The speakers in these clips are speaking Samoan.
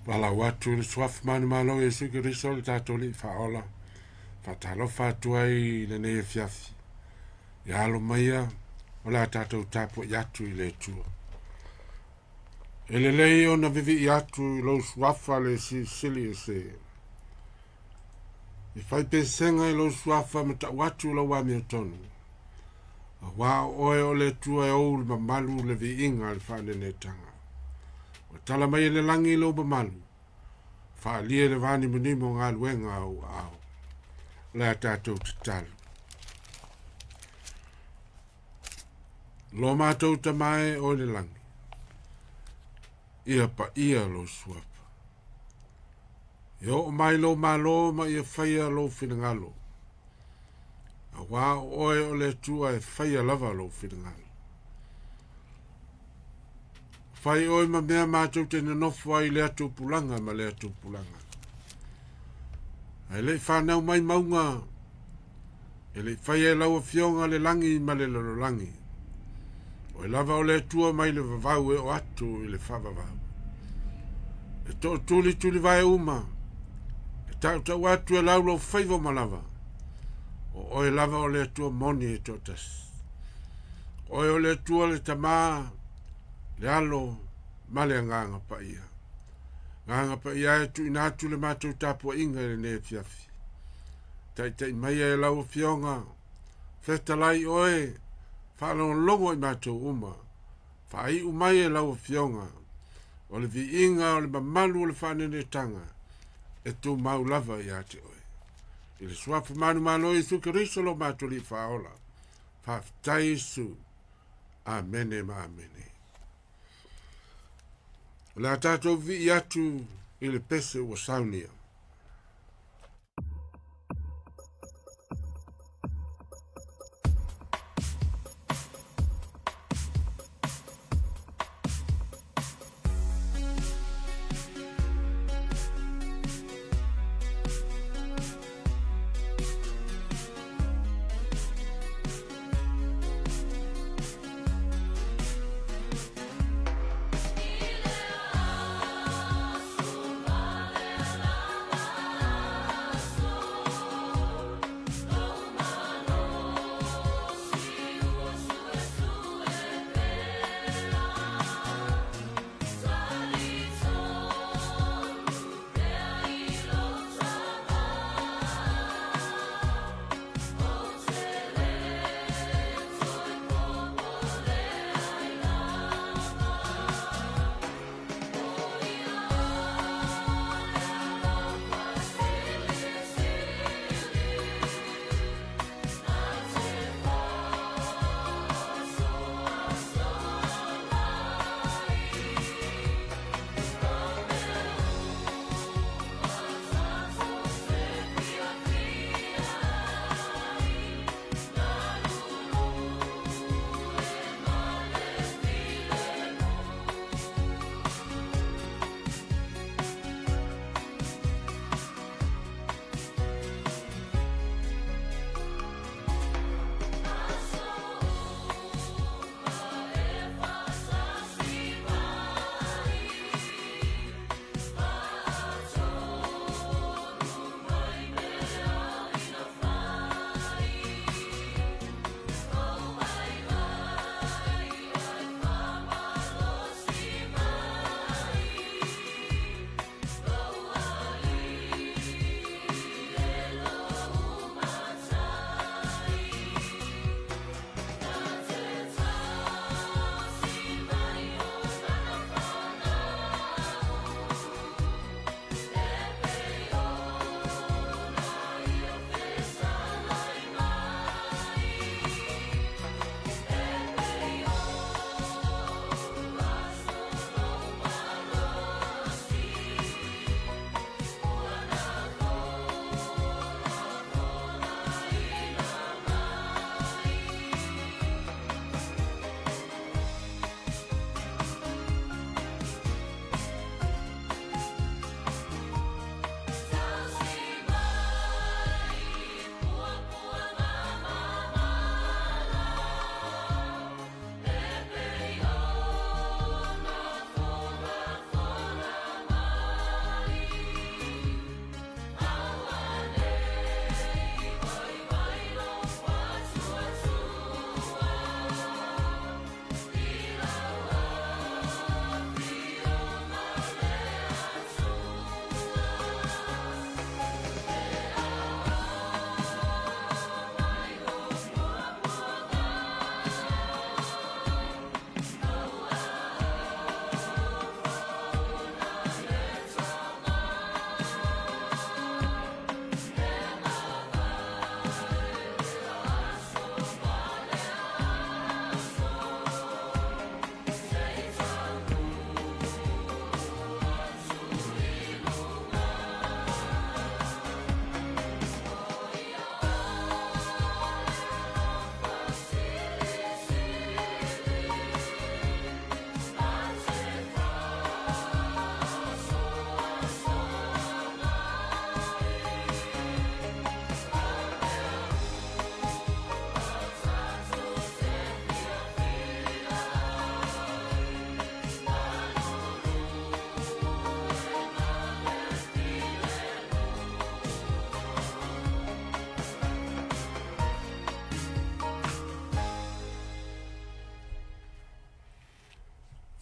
Valaau atu i le Suafa manumalo o Iesu Keriso le tatou Alii Faaola, faatalofa atu ai i lenei afiafi. Ia alo maia, o le a tatou tapuai atu i le Atua. E lelei ona vivii atu i lou suafa le silisili ese. E fai pesega i lou suafa ma tau atu lau amiotonu. Auā o oe o le Atua e ou le mamalu le viiga le faanenetanga. Ua tala mai e le lagi lou mamalu, faaalia i le vanimonimo galuega a ou aao. O le a tatou tatalo. Lo matou Tama e o i le lagi, ia paia lou suafa. Ia oo mai lou malo ma ia faia lou finagalo. Auā o oe o le Atua e faia lava lou finagalo. Fai oe ma mea matou te nonofo ai i lea tupulaga ma lea tupulaga. Ae le i fanau mai mauga, e le i faia e lau Afioga le lagi ma le lalolagi. Oe lava o le Atua mai le vavau e oo atu i le faavavau. E to'atulitulivae uma, e tautau atu e lau lou faiva uma lava. O oe lava o le Atua moni e toatasi. Oe o le Atua le Tama, le Alo ma le Agaga Paia. Agaga Paia e tuuina atu le matou tapuaiga i lenei afiafi. Taitai maia e lau Afioga, fetalai oe, faalogologo i matou uma, faaiu mai e lau Afioga, o le viiga o le mamalu o le faanenetanga e tumau lava ia te oe. I le suafa manumalo Iesu Keriso lo matou Alii Faaola. Faafetai Iesu. Amene ma amene. O le a tatou vivii atu i le pese ua saunia.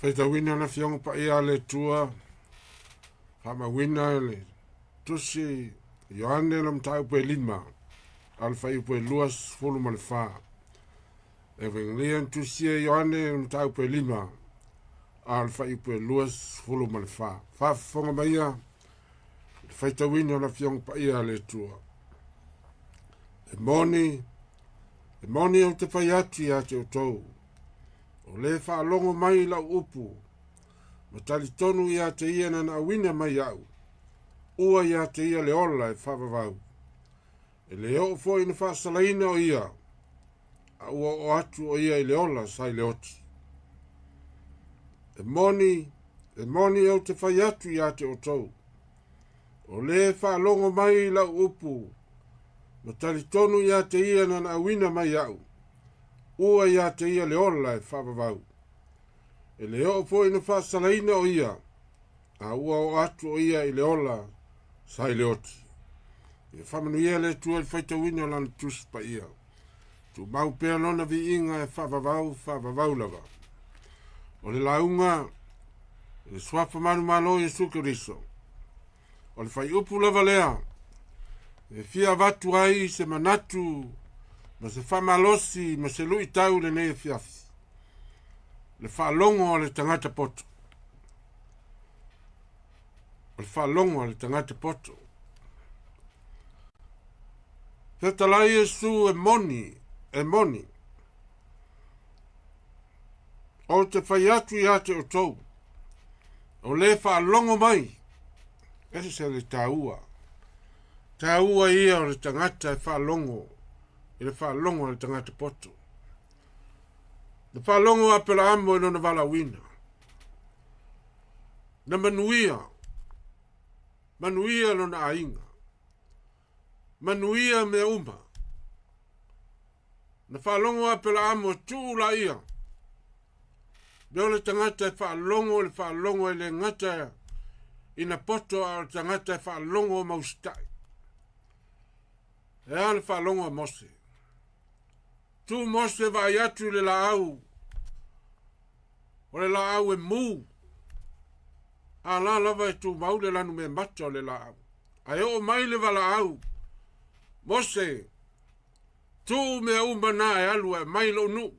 Faitauina le Afioga Paia a le Atua, faamauina le Tusi Ioane le mataupu e 5, a le fuaiupu e 24. Evagelia na tusia e Ioane le mataupu e 5, a le fuaiupu e 24. Faafofoga maia le faitauina o le Afioga Paia a le Atua. E moni, e moni ou te fai atu ia te outou, o le faalogo mai i lau upu, ma talitonu ia te ia na auina mai au, ua ia te ia le ola e faavavau. E le oo foi ina faasalaina o ia, a ua oo atu o ia i le ola sa i le oti. E moni, e moni ou te fai atu ia te outou, o le faalogo mai i lau upu, ma talitonu ia te ia na auina mai au, ua ia te ia le ola e faavavau. E le oo foi ina faasalaina o ia, a ua oo atu o ia i le ola sa i le oti. Ia faamanuia le Atua i le faitauina o lana Tusi Paia. Tumau pea lona viiga e faavavau, faavavau lava. O le lauga i le suafa manumalo o Iesu Keriso. O le fuaiupu lava lea e fia avatu ai se manatu ma se faamalosi ma se luitau i lenei afiafi. Le faalogo a le tagata poto. O le faalogo a le tagata poto. Fetalai Iesu e moni, e moni. Ou te fai atu ia te outou, o le faalogo mai, ese le taua. Taua ia o le tagata e faalogo, i le faalogo a le tagata poto. Na faalogo Aperaamo i lona valaauina. Na manuia, manuia lona aiga, manuia mea uma. Na faalogo Aperaamo e tuu laia. Mea o le tagata e faalogo i le faalogo e le gata ina poto a o le tagata e faalogo ma usitai. E a le faalogo a Mose? Tu Mose vaai atu i le laau, o le laau e mu, a la lava e tumau le lanumemata o le laau. Ae oo mai le valaau, Mose, tuu mea uma na e alu e aumai lou nuu.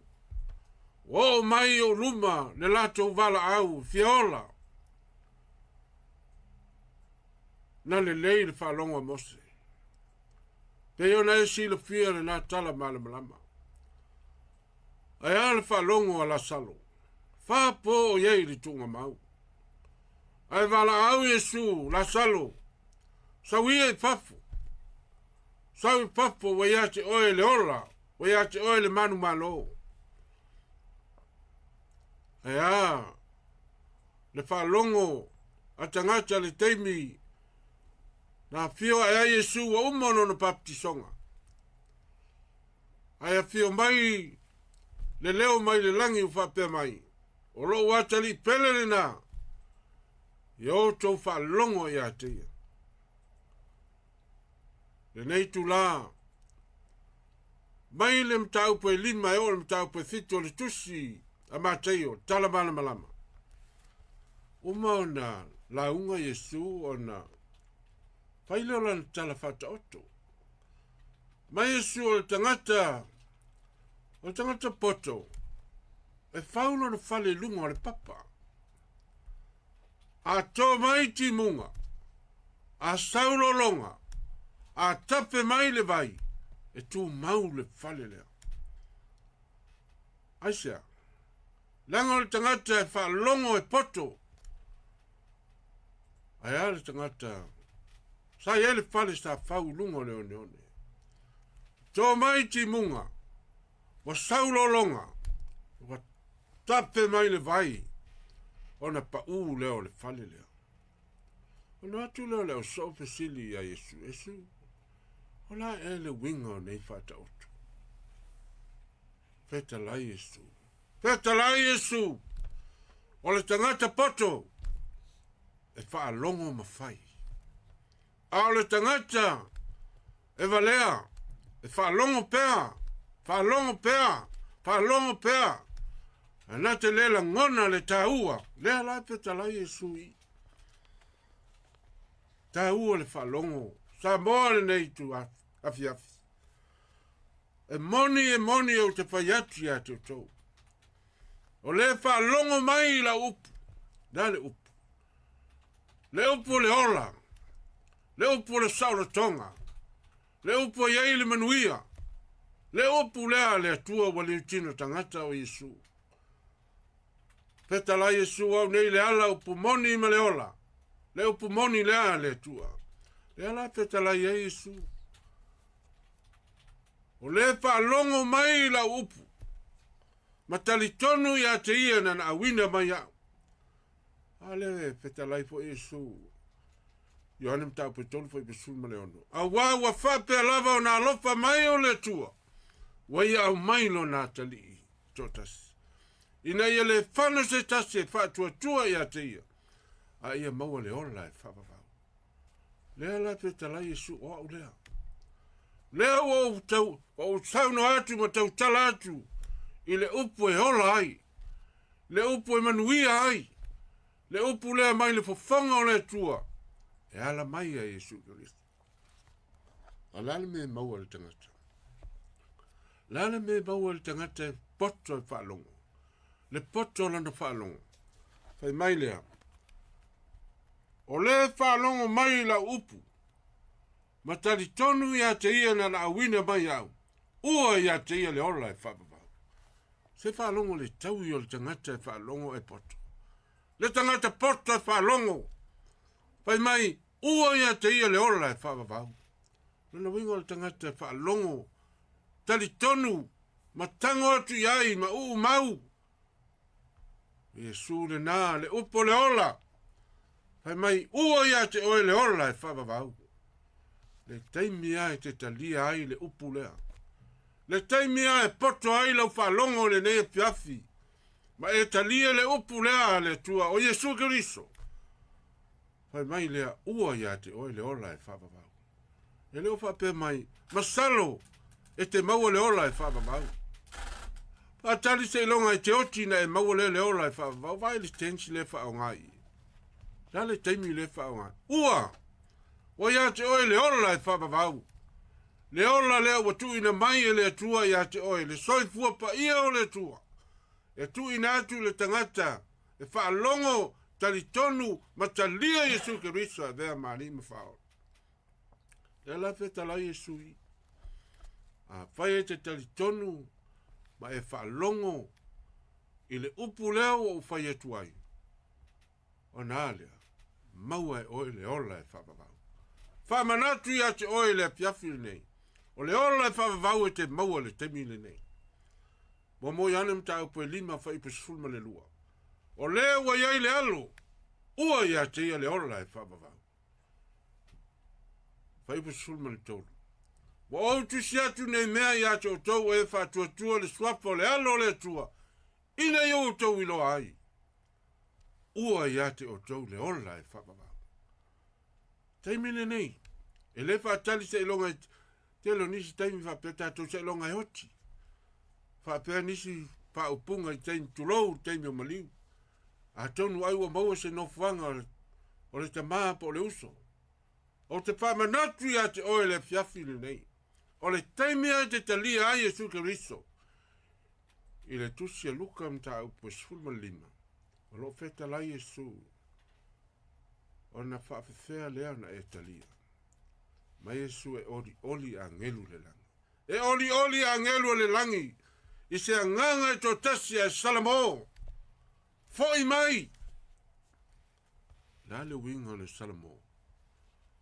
Ua oo mai i ou luma le latou valaau fia ola. Na lelei le faalogo a Mose. Pei ona e silafia lena tala malamalama. Ae a le faalogo a Lasalo? Fa po o i ai i le tuugamau. Ae valaau Iesu, Lasalo, sau ia i fafo. Sau i fafo ua ia te oe le ola, ua ia te oe le manumalo. Ae a le faalogo a tagata le taimi na afio ae ai Iesu ua uma ona ona baptisoga. Ae afio mai le leo mai le lagi ua faapea mai, o lou atalii pele lena, ia outou faalogo ia te ia. Lenei itulā, mai le mataupu e 5 e oo i le mataupu e 7 o le Tusi a Mataio, tala malamalama. Uma ona lauga Iesu ona fai lea o lana tala faataoto. Mai Iesu o le tagata, o le tagata poto, e fau lona fale i luga o le papa. A tō mai timuga, a sau lologa, a tape mai le vai, e tumau le fale lea. Aisea? Leaga o le tagata e faalogo e poto. Ae a le tagata sa i ai le fale sa fau i luga o le oneone. Tō mai timuga, ua sau lologa, ua tape mai le vai, ona paū lea o le fale lea. Ona atu lea o le ausoo fesili ia Iesu, Iesu, o la ea le uiga o nei faataoto? Fetalai Iesu, fetalai Iesu, o le tagata poto e faalogo ma fai. A o le tagata e valea, e faalogo pea, faalogo pea, faalogo pea. Ae na te le lagona le taua, lea la fetalai Iesu i. Taua le faalogo, Samoa lenei itu afiafi. E moni, e moni ou te fai atu ia te outou. O le faalogo mai i lau upu, le a le upu? Le upu o le ola, le upu o le saolotoga, le upu e i ai le manuia, le upu lea a le Atua ua liutino tagata o Iesu. Fetalai Iesu au nei le ala upu moni ma le ola, le upu moni lea a le Atua. Le ala fetalai ai Iesu. O le faalogo mai i lau upu, ma talitonu ia te ia na na auina mai au. A lea e fetalai foi Iesu. Ioane mataupu e 3 fuaiupu 16. Auā ua faapea lava ona alofa mai o le Atua, ua ia aumai lona atalii toatasi, ina ia le fano se tasi e faatuatua ia te ia, a ia maua le ola e faavavau. Lea la fetalai Iesu o au lea. Lea ua ou, tau, ua ou saunoa atu ma tautala atu i le upu e ola ai, le upu e manuia ai, le upu lea mai le fofoga o le Atua e ala mai ia Iesu Keriso. A le a le mea e maua e le tagata? Le a le mea e maua e le tagata e poto e faalogo? Le poto o lana faalogo. Fai mai lea, o le faalogo mai i lau upu, ma talitonu ia te ia na laauina mai au, ua ia te ia le ola e faavavau. Se faalogo le taui o le tagata e faalogo e poto. Le tagata poto e faalogo. Fai mai, ua ia te ia le ola e faavavau. Lona uiga o le tagata e faalogo, talitonu, ma tago atu i ai ma uu mau. Iesu lena, le upu o le ola. Fai mai, ua ia te oe le ola e faavavau. Le taimi lava e te talia ai le upu lea. Le taimi lava e poto ai lau faalogo i lenei afiafi, ma e talia le upu lea a le Atua, o Iesu Keriso. Fai mai lea, ua ia te oe le ola e faavavau. E le o faapea mai, masalo e te maua le ola e faavavau. Faatali seiloga e te oti na e maua lea le ola e faavavau, vaai le tense lea e faaaoga i i. Le a le taimi lea e faaaoga? Ua! Ua ia te oe le ola e faavavau. Le ola lea ua tuuina mai e le Atua ia te oe, le soifua paia o le Atua, e tuuina atu i le tagata e faalogo, talitonu ma talia Iesu Keriso e avea ma Alii ma Faaola. Lea la fetalai Iesu i. Afai e te talitonu ma e faalogo i le upu lea ua ou fai atu ai, ona a lea, maua e oe le ola e faavavau. Faamanatu ia te oe i le afiafi lenei, o le ola e faavavau e te maua i le taimi lenei. Muamua Ioane mataupu e 5 fuaiupu 12. O lea ua i ai le alo, ua ia te ia le ola e faavavau. Fuaiupu 13. Ua ou tusi atu nei mea ia te outou e faatuatua le suafa o le alo o le Atua, ina ia outou iloa ai, ua ia te outou le ola e faavavau. Taimi lenei, e le faatali seiloga i tele o nisi taimi faapea tatou seiloga e oti. Faapea nisi faaupuga i taimi tulou, taimi o maliu. Atonu ai ua maua se nofoaga o le tamā po o le uso. Ou te faamanatu ia te oe le afiafi lenei. O le taimi e te talia ai Iesu Keriso i le tusi a Luka mataupu e 15, o lo o fetalai Iesu ona faafefea lea ona e talia. Mai Iesu e olioli agelu le lagi. E olioli agelu o le lagi i se agaga e toatasi ae Salamo. Foi mai! Le a le uiga o le Salamo?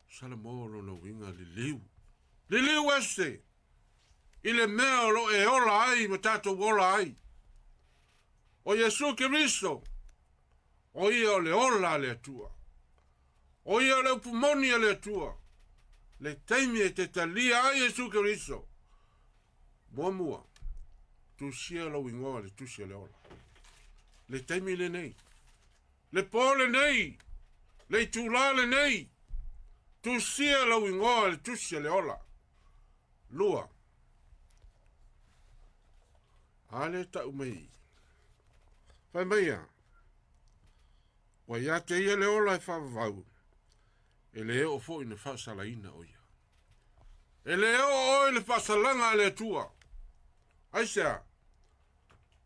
Salamo o lona uiga liliu. Liliu ese i le mea o lo e ola ai ma tatou ola ai. O Iesu Keriso, o ia o le ola a le Atua. O ia o le upu moni a le Atua. Le taimi e te talia ai Iesu Keriso, Muamua, tusia lou igoa i le tusi o le ola. Le taimi lenei, le po lenei, le itulā lenei, tusia lou igoa i le tusi o le ola. Lua, a lea tau mai i. Fai mai ia, ua ia te ia le ola e faavavau, e le oo foi na faasalaina o ia. E le oo oe le faasalaga a le Atua. Aisea?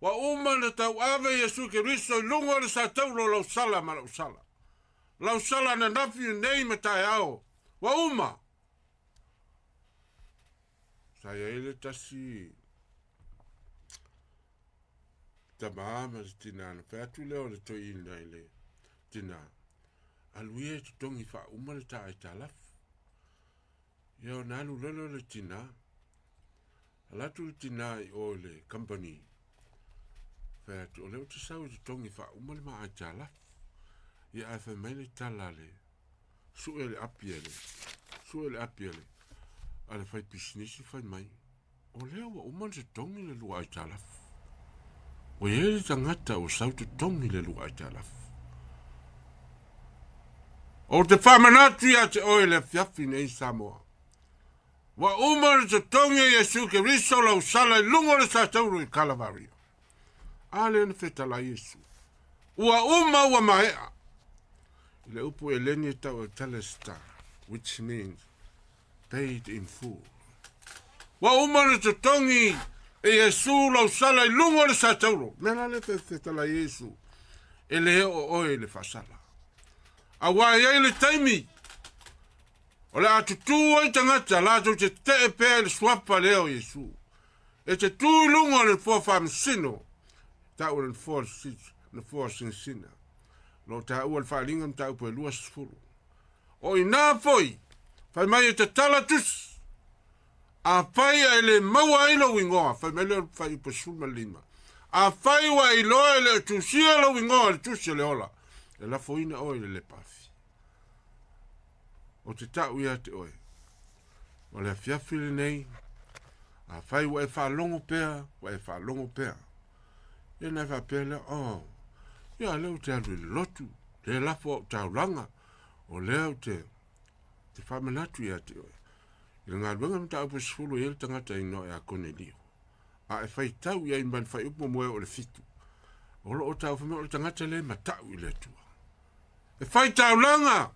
Ua uma na tauave Iesu Keriso i luga o le sataulo o lau sala ma lau sala. Lau sala ananafi lenei ma taeao. Ua uma. Sa i ai le tasi tamā ma le tinā na fai atu lea o le toeaina i le tinā, alu ia e totogi faauma le ta aitalafu. Ia ona alu loa lea o le tinā, alu atu le tinā i o i le company, fai atu, o lea ou te sau e totogi faauma le ma aitalafu. Ia ae fai mai le tala a le sue le api a le, sue le api a le, a le fai pisinisi fai mai, O lea ua uma ona totogi le lua aitalafu. Ua i ai le tagata ua sau totogi le lua aitalafu. Ou te faamanatu ia te oe le afiafi nei Samoa. Ua uma ona totogi e Iesu Keriso lau sala i luga o le satauro i Kalavario. A lea na fetalai Iesu. Ua uma ua maea. I le upu Eleni e tau e telesta, which means paid in full. Ua uma ona totogi e Iesu lau sala i luga o le satauro. Mea la lea fetala Iesu, e le oo oe i le faasala. Auā e i ai le taimi o le a tutū ai tagata latou te tetee pea i le suafa lea o Iesu. E te tū i luga o le nofoa faamasino, taua le nofoa, nofoa sinasina. O lo o taua le faaaliga mataupu e 20. O i ina foi, fai mai e tatala tusi, afai ae le maua ai lou igoa, fai mai lea o le fuaiupu 15, afai ua e iloa e le o tusia lou igoa i le tusi o le ola, e lafoina oe i le lepaafi. Ou te tau ia te oe, o le afiafi lenei, afai ua e faalogo pea, ua e faalogo pea. Ia na e faapea lea, oh, ia lea ou te alu i le lotu, lea lafo au taulaga, o lea ou te, te faamanatu ia te oe. I le galuega mataupu e 10 e i ai le tagata igoa ia Konelio. A e faitau i ai mai le fuaiupu muamua e oo i le 7, o lo o tau fai mai o le tagata lea e matau i le Atua. E fai taulaga,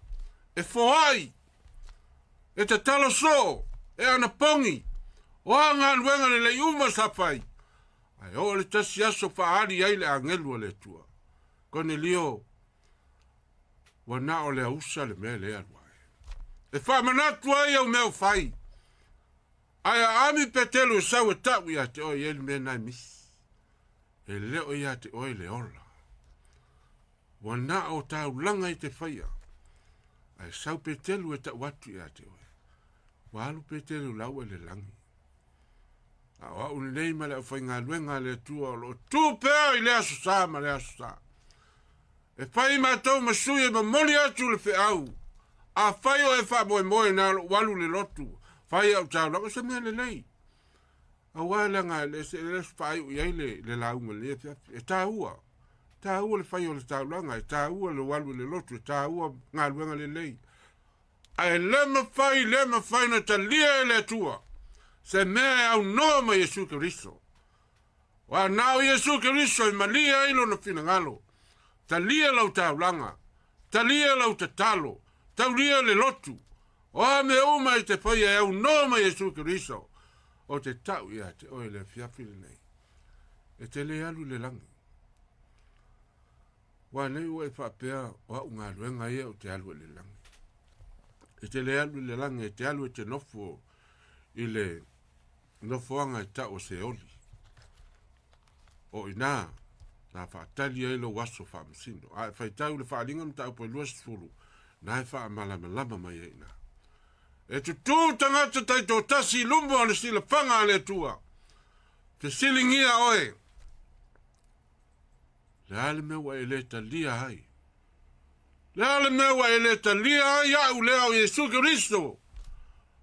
e foai, e tatalo soo, e anapogi, o a galuega lelei uma sa fai, ae oo le tasi aso faaali ai le agelu a le Atua. Konelio, ua na o le ausa le mea lea alu ae. E faamanatu ai au mea o fai, ae aami Petelu e sau e tau ia te oe i ai le mea na e misi. E le o ia te oe le ola. Ua na o taulaga i te faia, ae sau Petelu e tau atu ia te oe. Ua alu Petelu lau e le lagi. A o au lenei ma le aufaigaluega a le Atua o lo o tu pea i le aso sa ma le aso sa. E fai matou ma sui e momoli atu le feau. Afai o e faamoemoe na o lou alu i le lotu, fai au taulaga, o se mea lelei. Aua leaga e le se le faaiu i ai le, le lauga i lenei afiafi. E taua, taua le fai o le taulaga, e taua le alu i le lotu, e taua galuega lelei. Ae le mafai, le mafai ona talia e le Atua se mea e aunoa ma Iesu Keriso. Aua na o Iesu Keriso e malie ai lona finagalo. Talia lau taulaga, talia lau tatalo, taulia le lotu. O a mea uma e te faia e aunoa ma Iesu Keriso, o te tau ia te oe le afiafi lenei. E te le alu i le lagi. Ua nei ua e faapea o au galuega ia ou te alu i le lagi. E te le alu i le lagi, e te alu e te nofo i le nofoaga e tau o Seoli. O i nā, na faatali ai lou aso faamasino. A e faitau le faaaliga mataupu e 20, na e faamalamalama mai ai i nā. E tutū tagata taitoatasi i luma o le silafaga a le Atua. Fesiligia oe, Le a le mea ua e le talia ai? Le a le mea ua e le talia ai au lea o Iesu Keriso,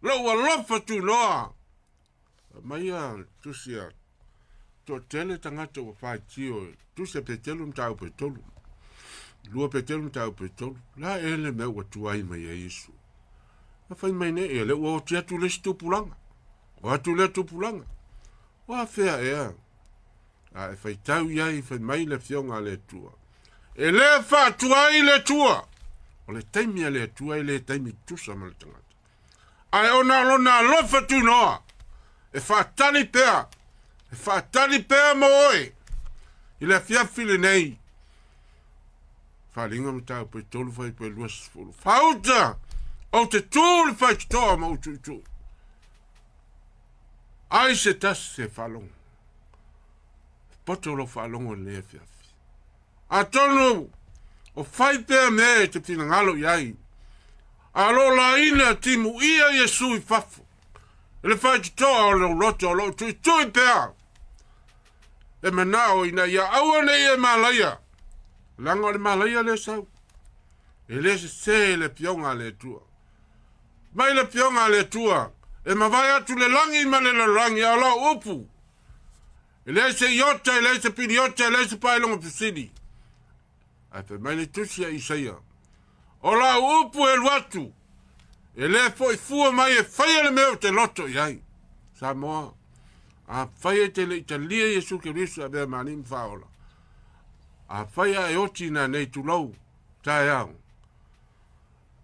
lou alofa tunoa? Mai a tusi a toatele tagata ua faitio e tusi a Petelu mataupu e tolu. Lua Petelu mataupu e tolu. La e le mea ua tuai mai ai Iesu. Na fai mai nei, ia lea ua oti atu le isi tupulaga. O atu lea tupulaga. O afea ea? A e faitau i ai fai mai le Afioga a le Atua. E le faatuai le Atua. O le taimi a le Atua e le taimi tutusa ma le tagata. Ae ona o lona alofa tunoa, e faatali pea, e faatali pea mo oe i le afiafi lenei. Faaaliga mataupu e 3 fuaiupu e 20. Fauta, ou te tu i le faitotoa ma ou tuitui. Ai se tasi e faalogo. Poto lou faalogo i lenei afiafi. Atonu o fai pea mea e te finagalo i ai, a o lo o laina timuia Iesu i fafo i le faitotoa o lou loto o lo o tuitui pea e manao ina ia aua ne i e malaia, leaga o le malaia lea sau. E le sese le Afioga a le Atua. Mai le Afioga a le Atua, e mavae atu le lagi ma le lalolagi, a o lau upu, E leai se iota, e leai se piliota, e leai se paeloga fesili. Ae fai mai le tusi a Isaia, O lau upu e alu atu, e le foi fua mai e faia le mea ou te loto i ai. Samoa, afai e te le i talia Iesu Keriso e avea ma Alii ma Faaola, afai a e oti nanei tulou, taeao,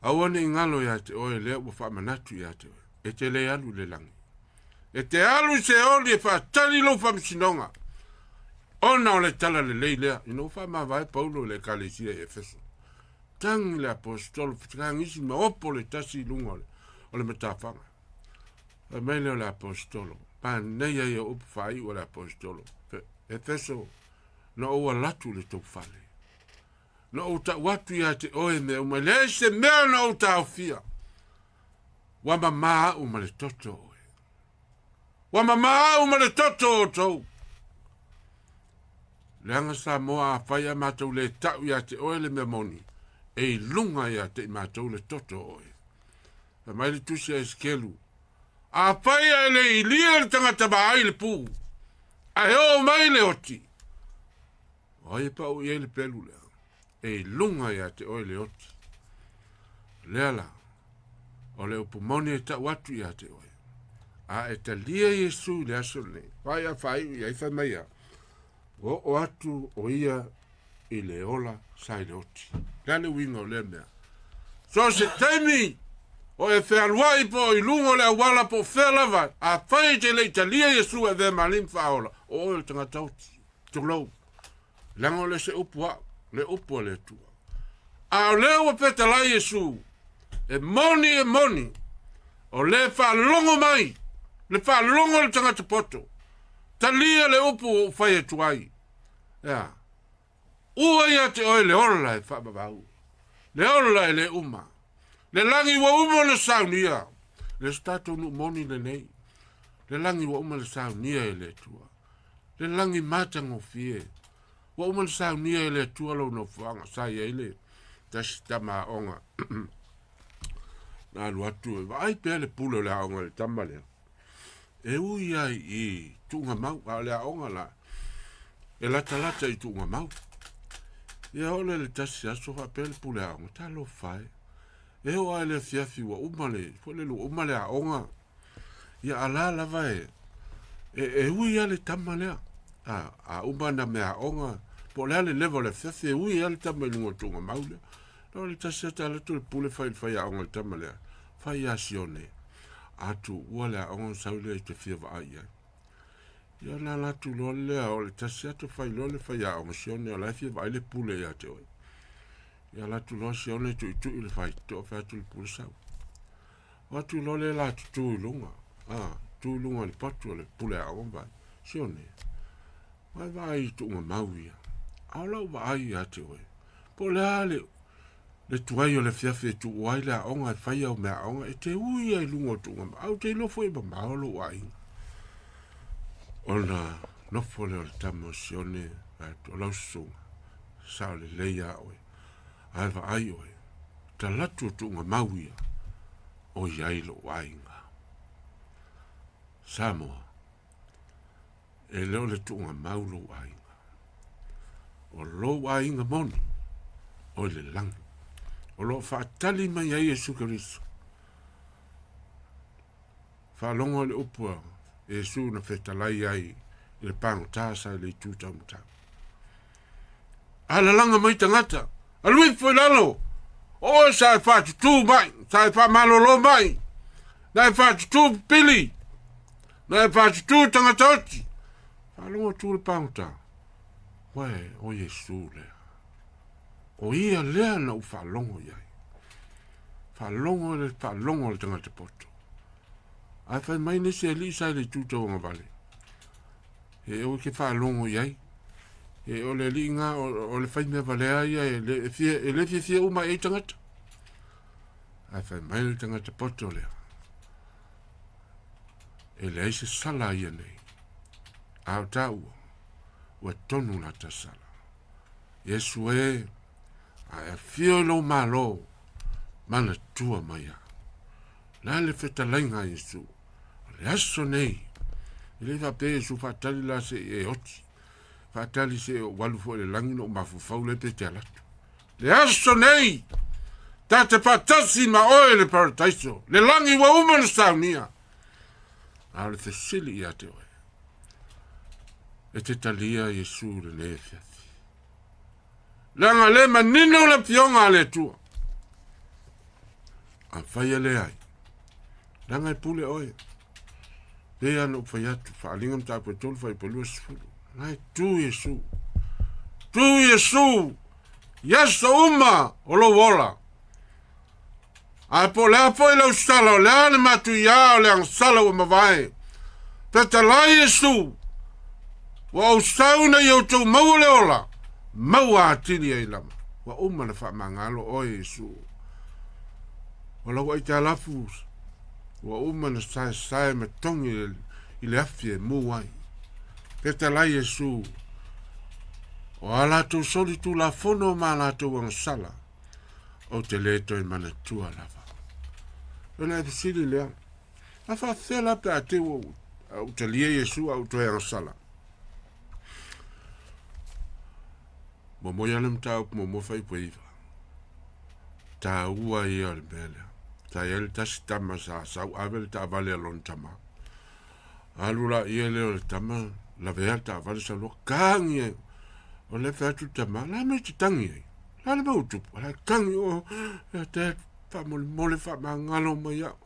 aua ne i galo ia te oe lea ua faamanatu ia te oe, e te le alu i le lagi. E te alu i Seoli e faatali lou faamasinoga, ona o le tala lelei lea. Ina ua faamavae Paulo i le ekalesia i Efeso, tagi le aposetolo fetakagisi ma opo le tasi i luga o le matafaga. Fai mai lea o le aposetolo, manaia ia upu faaiu a le aposetolo, Efeso, na ou alu atu i le tou fale. Na ou tau atu ia te oe mea uma, e leai se mea na ou taofia. Ua mamā au ma le toto oe. Ua mamā au ma le toto outou. Leaga Samoa afai a matou le tau ia te oe le mea moni, e i luga ia te i matou le toto oe. Fai mai le tusi a Esekelu, afai a e le ilia le tagata vaai le pu, ae oo mai le oti, O ai e pau i ai le pelu lea? E i luga ia te oe le oti. Lea la, o le upu moni e tau atu ia te oe. A e talia Iesu i le aso lenei, fai a faaiu i ai fai mai ia, ua oo atu o ia i le ola sa i le oti. Le a le uiga o lea mea? So se taimi o e fealuai po o i luga o le auala po o fea lava, afai e te le i talia Iesu e avea ma Alii ma Faaola, o oe o le tagata oti. Tulou, leaga o le se upu au, le upu a le Atua. A o lea ua fetalai Iesu, e moni e moni, o le faalogo mai, le faalogo le tagata poto, talia le upu ua ou fai atu ai. Ea, ua ia te oe le ola e faavavau, le ola e le uma, le lagi ua uma ona saunia, le se tatou nuu moni lenei, le lagi ua uma ona saunia e le Atua. Le lagi matagofie. Ua uma ona saunia e le Atua lou nofoaga. Sa i ai le tasi tama aoga. Na alu atu e vaai pea le pule o le aoga i le tama lea. E ui ai i tuugamau, a o le aoga la, e latalata i tuugamau. Ia oo lea i le tasi aso faapea le pule aoga, talofa e. E oo lava i le afiafi ua uma le, foi lele ua uma le aoga, Ia a la lava e, e, e ui lava le tama lea. A, a uma ana meaaoga, po o le a le level o le afiafi, e ui lava le tama i luga o le tuugamau lea. Na o le tasi ata alu atu le pule fai i le faiaoga i le tama lea, fai ia Sione, a tuua le aoga ona sau lea e te fia vaai i ai. Ia ona ala atu loa lea, o le tasi ata fai loa le faiaoga Sione, o la e fia vaai le pule ia te oe. Ia ala atu loa Sione tuitui le faitotoa, fai atu le pule sau. O atu loa lea la tutū i luga, a, tū i luga o le patu o le pule aoga ma vaai, Sione, ua e vaai i tuugamau ia, a o lau vaai ia te oe, po o le a le, le tuai o le afiafi e tuua ai le aoga e fai au meaaoga, e te ui ai i luga o tuugamau, a ou te iloa foi e mamao lou aiga. Ona nofo lea o le tama o Sione, fai atu, o lau susuga, sao lelei lava oe, ae vaai oe, Talatu o tuugamau ia o i ai lou aiga. Samoa, e le o le tuugamau lou aiga. O lou aiga moni, o i le lagi. O lo o faatali mai ai Iesu Keriso. Faalogo i le upu a Iesu na fetalai ai i le pagota sa i le itu taumatau. Alalaga mai tagata, alu ifo i lalo, o oe sa e faatutū mai, sa e faamalolo mai, na e faatutū pipili, na e faatutū tagata oti. Faalogo atu le pagota, uae, o Iesu lea. O ia lea na ou faalogo i ai. Faalogo le faalogo a le tagata poto. Ae fai mai nisi alii sa i le itu tauagavale, e aua e te faalogo i ai. E o le alii na o le faimea valea ia e le, e fia, e le fiafia uma i ai tagata. Ae fai mai le tagata poto lea, e leai se sala ia nei. A o taua, ua tonu lata sala. Iesu e, a e afio i lou Malo, manatua mai au. La le fetalaiga a Iesu, o le aso nei, e le faapea Iesu faatali la se i e oti, faatali se i ou alu foi i le lagi na ou mafaufau lea pe te alu atu. Le aso nei, ta te faatasi ma oe i le paradaiso, le lagi ua uma ona saunia. A o le fesili ia te oe, e te talia Iesu lenei afiafi. Leaga le manino le afioga a le Atua. Afai e leai, leaga e pule oe. Pei lava ona ou fai atu, faaaliga mataupu e 3 fuaiupu e 20. Na e tu Iesu. Tu Iesu i aso uma o lou ola. Ae po o le a foi lau sala, o le a le matuiā o le agasala ua mavae, fetalai Iesu, ua ou sau ina ia outou maua le ola, maua atili ai lava. Ua uma ona faamagalo oe Iesu. O lau aitalafu ua uma ona saesae ma togi i le afi e mu ai. Fetalai Iesu, o a latou soli tulafono ma a latou agasala, ou te le toe manatua lava. Ona e fesili lea, a faafefea la pe a te ua ou talia Iesu a ou toe agasala? Muamua ia le mataupu muamua fuaiupu e 9. Taua ia o le mea lea. Sa i ai le tasi tama sa sau ave le taavale a lona tama. Alu la ia lea o le tama, lavea le taavale sau loa, tangi ai. O lea fai atu le tama, la mea te tangi ai? La le mea ua tupu? La tangi, o, ia te faamolemole faamagalo mai au.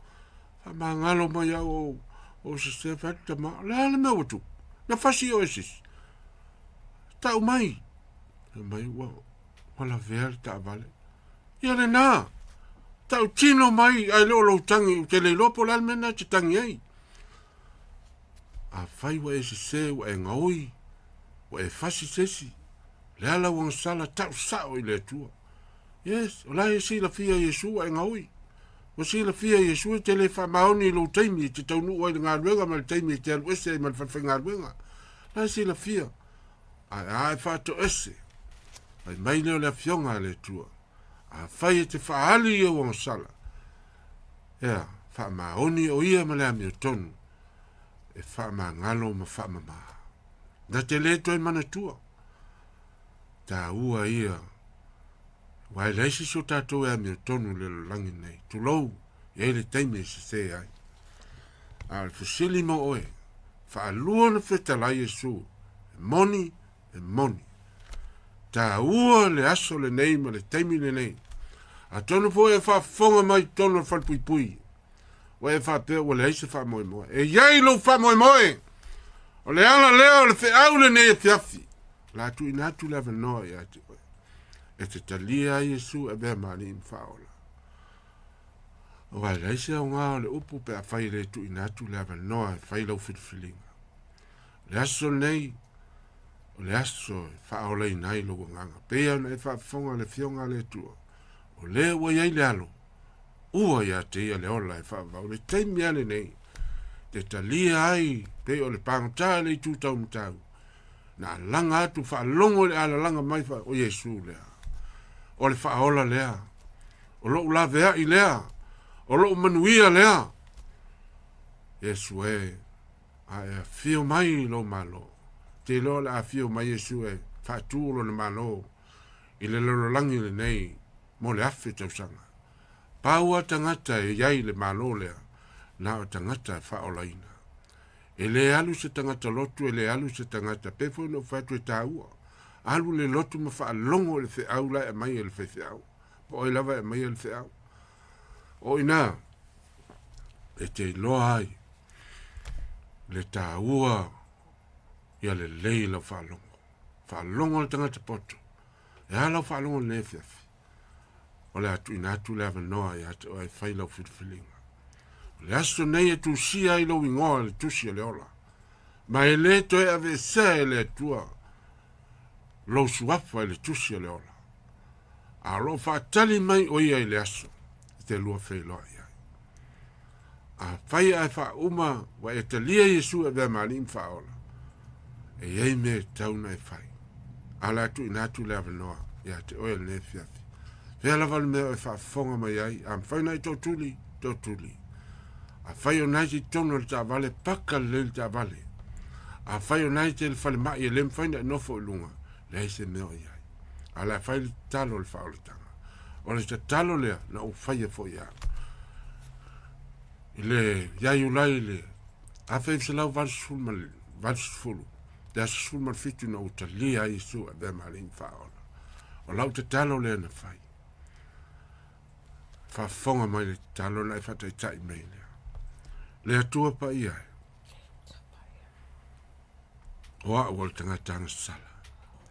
Faamagalo mai au o, o sese fai atu tama, la le mea ua tupu? Na fasi oe sisi. Tau mai. Fai mai, ua, ua lavea le taavale. Ia lena, tautino mai ae le o lou tangi, ou te le iloa po o le a le mea lena e te tangi ai. Afai ua e sese, ua e gaoi, ua e fasi se isi, le a lau agasala, tau sao i le Atua. Yes, o la e silafia e Iesu ua e gaoi. Ua silafia e Iesu e te le faamaoni i lou taimi e te taunuu ai i le galuega ma le taimi e te alu ese ai ma le falefaigaluega. La e silafia. Ae a e faatoese, fai mai lea o le Afioga a le Atua, afai e te faaali i ou agasala, ea, faamaoni o ia ma le amiotonu, e faamagalo ma faamama. Na te le toe manatua. Taua ia, aua e leai se isi o tatou e amiotonu i le lalolagi nei. Tulou, e i ai le taimi e sese ai. A o le fesili mo oe, faalua ona fetalai Iesu, e moni, e moni. Taua le aso lenei ma le taimi lenei. Atonu foi e faafofoga mai i totonu o le falepuipui, ua e faapea ua leai se faamoemoe. E i ai lou faamoemoe! O le ala lea o le feau lenei afiafi. O le a tuuina atu le avanoa ia te oe. E te talia ai Iesu e avea ma Alii ma Faaola. Aua e leai se aoga o le upu pe afai e le tuuina atu le avanoa e fai lau filifiliga. O le aso lenei, o le aso e faaolaina ai lou agaga. Pei ona e faafofoga i le Afioga a le Atua, o lea ua i ai le alo, ua ia te ia le ola e faavavau. Le taimi lava lenei, te talia ai pei o le pagota i le itu taumatau, na alaga atu faalogo i le alalaga mai fa, o Iesu lea. O le faaola lea. O lou laveai lea. O lou manuia lea. Iesu e, a e afio mai i lou Malo. Te iloa o le a afio mai Iesu e faatu lona Malo i le lalolagi lenei mo le 1000 tausaga. Pau a tagata e i ai le Malo lea, na o tagata e faaolaina. E le alu se tagata lotu, e le alu se tagata, pei foi ona ou fai atu e taua. Alu le lotu ma faalogo i le feau la e aumai e le faifeau. Po o ai lava e aumaia le feau. O i ina e te iloa ai le taua ia lelei lau faalogo. Faalogo le tagata poto. E a lau faalogo i lenei afiafi? O le a tuuina atu le avanoa ia te oe e fai lau filifiliga. O le aso nei e tusia ai lou igoa i le tusi o le ola, ma e le toe aveesea e le Atua lou suafa i le tusi o le ola. A o lo o faatali mai o ia i le aso e te lua feiloai ai. Afai ae faauma ua e talia Iesu e avea ma Alii ma Faaola, e i ai mea e tatau ona e fai. A o le a tuuina atu le avanoa ia te oe i lenei afiafi. Fea lava le mea o e faafofoga mai ai, a mafai ona e tootuli, tootuli. Afai o na e te i totonu o le taavale, paka lelei le taavale. Afai o na e te i le falemai e le mafai ona e nofo i luga, leai se mea o i ai. A o le a fai le tatalo o le faaolataga. O le tatalo lea na ou faia foi au. I le ia Iulai i le 1980, le aso 17 na ou talia ai Iesu e avea ma Alii ma Faaola. O lau tatalo lea na fai. Faafofoga mai le tatalo na e faataitai mai lea. Le Atua paia e. O au o le tagata agasala.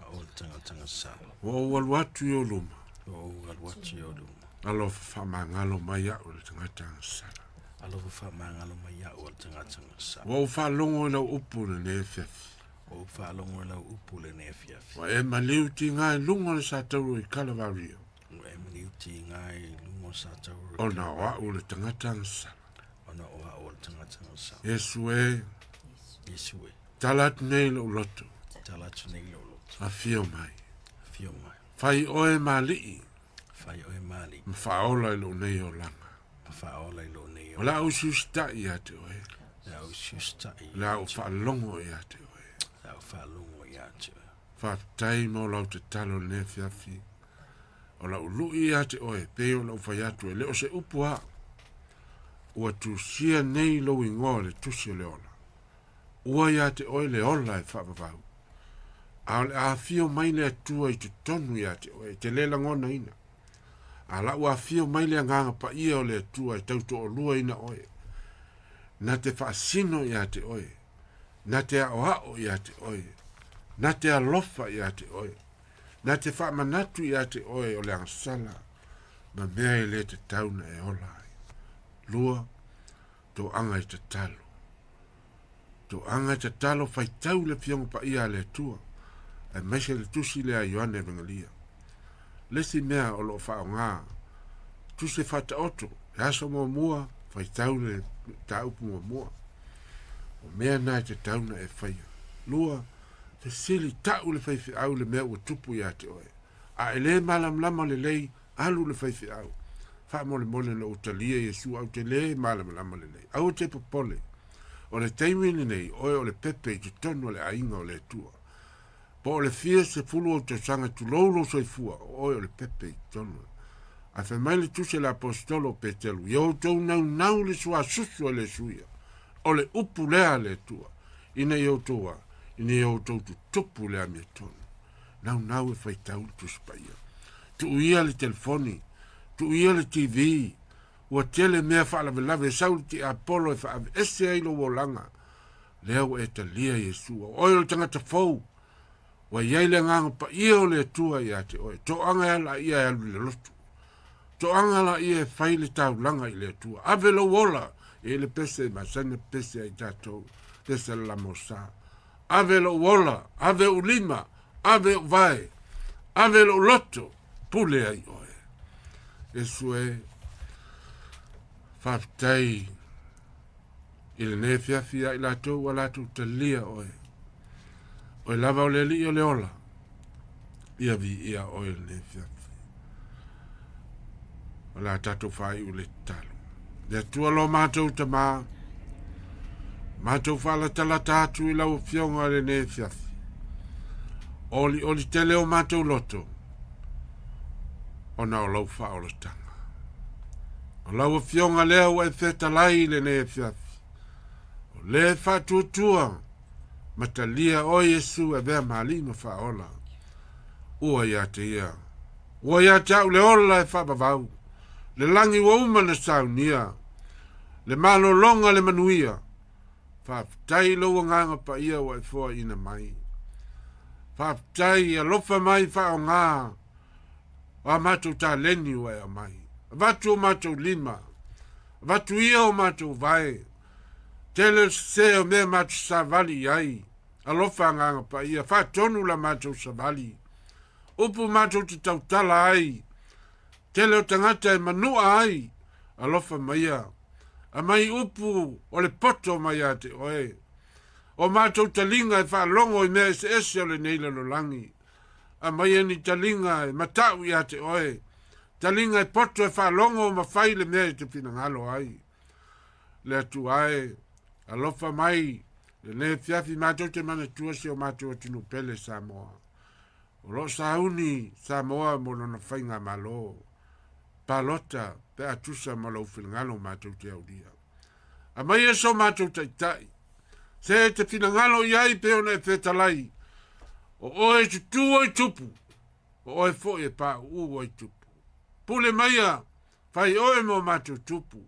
Au o le tagata agasala. Ua ou alu atu i ou luma. Ua ou alu atu i ou luma. Alofa faamagalo mai au le tagata agasala. Alofa faamagalo mai au le tagata agasala. Ua ou faalogo i lau upu lenei afiafi. Ua ou faalogo i lau upu lenei afiafi. Ua e maliu tiga i luga o le satauro i Kalavario. Ua e maliu tiga i luga o le satauro. Ona o au le tagata agasala. Ona o au le tagata agasala. Iesu e. Iesu e. Tala atu nei lou loto. Tala atu nei lou loto. Afio mai. Afio mai. Fai oe ma alii. Fai oe ma alii. Ma faaola i lou nei olaga. Ma faaola i lou nei olaga. O le a ou usiusitai ia te oe. O le a ou usiusitai. O le a ou faalogo ia te oe. O le a ou faalogo ia te oe. Faafetai mo lau tatalo i lenei afiafi. O lau lui ia te oe, pei ona ou fai atu, e le o se upu a. Ua tusia nei lou igoa o le tusi o le ola. Ua ia te oe le ola e faavavau. A o le a afio mai le Atua i totonu ia te oe, e te le lagonaina. A la ua afio mai le Agaga Paia o le Atua e tautoaluaina oe, na te faasino ia te oe, na te aoao ia te oe, na te alofa ia te oe, na te faamanatu ia te oe o le agasala ma mea e le tatau na e ola ai. Lua, toaga e tatalo. Toaga e tatalo faitau le Afioga Paia a le Atua, aemaise le tusi lea a Ioane Evegelia. Le isi mea o lo o faaaoga, tusi e faataoto, le aso muamua, faitau le mataupu muamua. O mea na e tatau na e faia. Lua, fesili tau le faifeau le mea ua tupu ia te oe. A e le malamalama lelei, alu le faifeau. Faamolemole na ou talia Iesu au te le malamalama lelei. Aua te popole. O le taimi lenei, oe o le pepe i totonu o le aiga o le Atua. Po o le fia sefulu ou tausaga tulou lou soifua, o oe o le pepe i totonu. Ae fai mai le tusi a le aposetolo o Peteru, ia outou naunau le suasusu a le Iesu ia. O le upu lea a le Atua, ina ia outou a, ina ia outou tutupu le amiotonu. Naunau e faitau le Tusi Paia. Tuu ia le telefoni, tuu ia le TV, ua tele mea faalavelave, sau le tiapolo e faaveese ai lou olaga. Lea ua e talia Iesu, o oe o le tagata fou, ua i ai le Agaga Paia o le Atua ia te oe. Toaga e ala ia e alu i le lotu. Toaga la ia e fai le taulaga i le Atua. Ave lou ola e le pese masani pese ai tatou, pese le lamosa. Ave lou ola, ave ou lima, ave ou vae, ave lou loto, pule ai oe. Iesu e, faafetai i lenei afiafi ia i latou ua latou talia oe. Oe lava o le Alii o le ola, ia viia oe i lenei afiafi. O le a tatou faaiu le tatalo. Le Atua lo matou Tamā, matou faalatalata atu i lau Afioga i lenei afiafi. Olioli tele o matou loto, ona o lau faaolataga. O lau Afioga lea ua e fetalai i lenei afiafi. lē faatuatua ma talia oe Iesu e avea ma Alii ma Faaola. Ua ia te ia. Ua ia te au le ola e faavavau, le lagi ua uma na saunia, le malologa le manuia. Faafetai i lou agaga paia ua e foaiina mai. Faafetai, alofa mai faaaoga o a matou taleni ua e aumai. Avatu o matou lima, avatu ia o matou vae, tele o sesē o mea matou savali i ai, alofa agaga paia, faatonu la matou savali. Upu matou te tautala ai, tele o tagata e manua ai, alofa maia, aumai upu o le poto mai ia te oe. O matou taliga e faalogo i mea eseese o lenei lalolagi, aumaia ni taliga e matau ia te oe, taliga e poto e faalogo ma fai le mea e te finagalo ai. Le Atua e, alofa mai lenei afiafi matou te manatua si o matou atunuu pele Samoa. O lo o sauni Samoa mo lona faigamalo palota pe a tusa ma lou finagalo matou te aulia. Aumaia so matou taitai, se e te finagalo i ai pei ona e fetalai, o oe e tutū ai tupu, o oe foi e pauu ai tupu. Pule maia, fai oe mo matou tupu,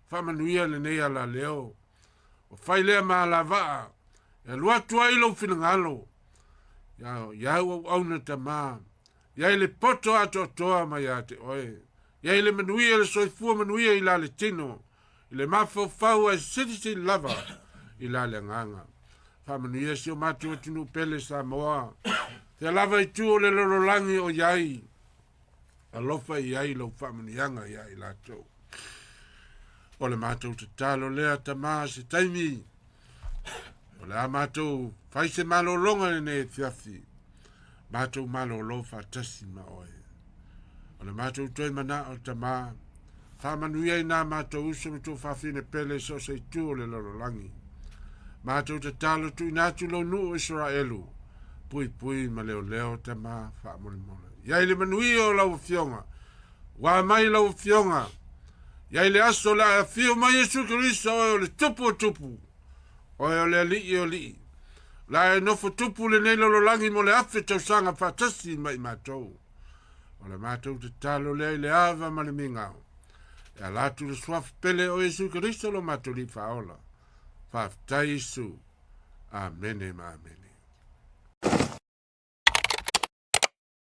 faamanuia lenei alaleo, o fai lea ma alavaa, e alu atu ai lou finagalo, ia au auauna Tama, Iai le poto atoatoa mai ia te oe. Iai le manuia le soifua manuia i la le tino, i le mafaufau ae silisili lava i la le agaga. Faamanuia si o matou atunuu pele Samoa. Fea lava i tu o le lalolagi o iai, alofa i ai lou faamanuiaga ia i latou. O le matou tatalo lea, Tama, se taimi, o le a matou fai se malologa lenei afiafi, matou malolo faatasi ma oe. O le matou toe manao, Tama, faamanuia i nā matou uso ma tuafafine pele i so o se itu o le lalolagi. Matou tatalo tuuina atu lou nuu o Isaraelu, puipui ma leoleo, Tama, faamolemole. Iai le manuia o lau Afioga, ua mai lau Afioga, iai le aso o le a e afio mai Iesu Keriso, oe o le Tupu o tupu, oe o le Alii o alii. O le a e nofo tupu lenei lalolagi mo le 1000 tausaga faatasi ma i matou. O le matou tatalo lea i le ava ma le migao, e ala atu le suafa pele o Iesu Keriso lo matou Alii Faaola. Faafetai Iesu. Amene ma amene.